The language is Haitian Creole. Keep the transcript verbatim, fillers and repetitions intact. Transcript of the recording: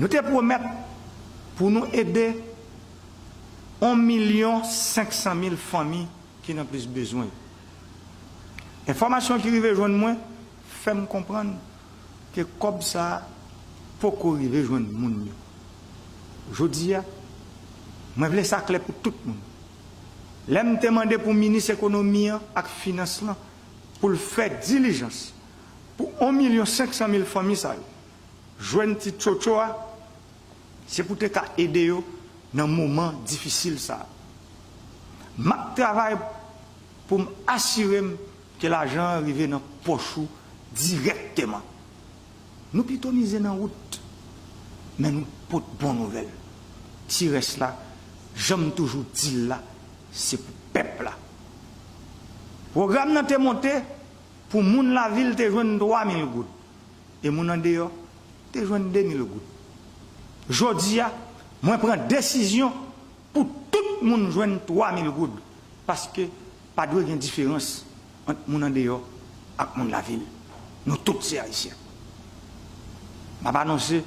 Nou te pwomèt pou nou ede yon milyon senk san mil fanmi ki nan plis bezwen yo. Enfòmasyon ki rive jwenn mwen fè m konprann ke kòb sa a poko rive jwenn moun yo. Jodi a, mwen vle sa klè pou tout moun. Lè m te mande pou minis ekonomi an ak finans lan pou l fè dilijans pou yon milyon senk san mil fanmi sa yo jwenn ti tchotcho a, se pou te ka ede yo nan moman difisil sa a. M ap travay pou m asire m ke lajan an rive nan pòch ou dirèkteman. Nou pito mize nan wout, men nou pot bon nouvèl. Ti rès la, jan m toujou di l la, se pou pèp la. Pwogram nan te monte pou moun lavil te jwenn twa mil goud, e moun andeyò te jwenn de mil goud. Jodi a, mwen pran desizyon pou tout moun jwenn twa mil goud, paske pa dwe gen diferans ant moun andeyò ak moun lavil. Nou tout se Ayisyen. M ap anonse